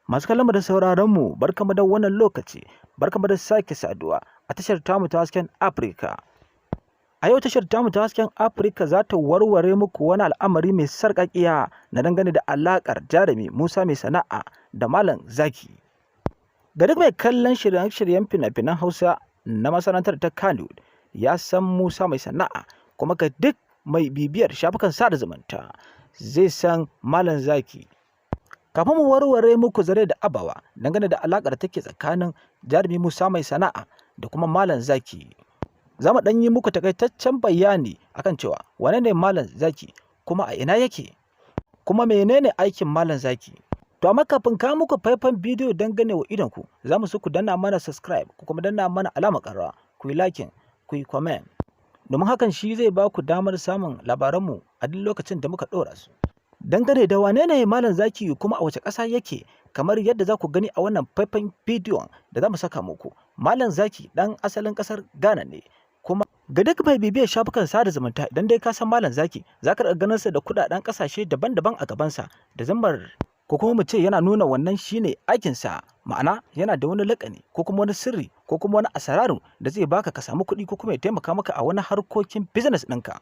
Masu kallon mu da sauraron mu, barkamu da wannan lokaci, barkamu da sake saduwa a tashar tamu ta Hasken Afirka. A yau tashar tamu ta Hasken Afirka za ta warware muku wani al'amari mai sarƙaƙiya na dangane da alaƙar jarumi Musa Mai Sana'a da Malam Zaki. Ga duk mai kallon shirye-shiryen fina-finan Hausa na masana'antar ta Kannywood ya san Musa Mai Sana'a, kuma ga duk mai bibiyar shafukan sada zumunta zai san Malam Zaki. Kafin mu warware muku zare da abawa dangane da alaƙar da take tsakanin jarumi Musa Mai Sana'a da kuma Malam Zaki, za mu ɗan yi muku takaitaccen bayani akan cewa wane ne Malam Zaki, kuma a ina yake, kuma menene aikin Malam Zaki. To amma kafin kawo muku faifan bidiyo dangane wa idonku, za mu so ku danna mana subscribe, ku kuma danna mana alamar ƙararrawa, ku yi liking, ku yi comment. Domin hakan shi zai ba ku damar samun labaranmu a duk lokacin da muka ɗora su. Dangane da wane ne Malam Zaki kuma a wace ƙasa yake, kamar yadda za ku gani a wannan faifan bidiyon da za mu saka muku, Malam Zaki ɗan asalin ƙasar Ghana ne. Kuma ga duk mai bibiyar shafukan sada zumunta, idan dai ka san Malam Zaki, za ka riƙa ganin sa da kuɗaɗen ƙasashe daban-daban a gabansa, da zammar ko kuma mu ce yana nuna wannan shine aikinsa, ma'ana yana da wani laƙani ko kuma wani sirri ko kuma wani asararu da zai baka ka samu kuɗi ko kuma ya taimaka maka a wani harkokin business ɗinka.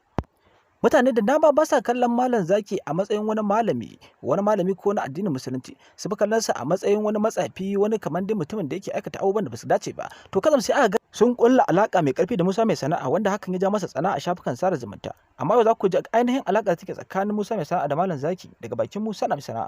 Mutane da dama ba sa kallon Malam Zaki a matsayin wani malami ko na addinin Musulunci. Su fi kallon sa a matsayin wani matsafi, wani kamar dai mutumin da yake aikata abubuwan da ba su dace ba. To kazam sai aka ga sun kulla alaka mai karfi da Musa Mai Sana'a, wanda hakan ya ja masa tsana a shafukan sada zumunta. Amma yau za ku ji ainihin alaka da take tsakanin Musa Mai Sana'a da Malam Zaki daga bakin Musa Mai Sana'a.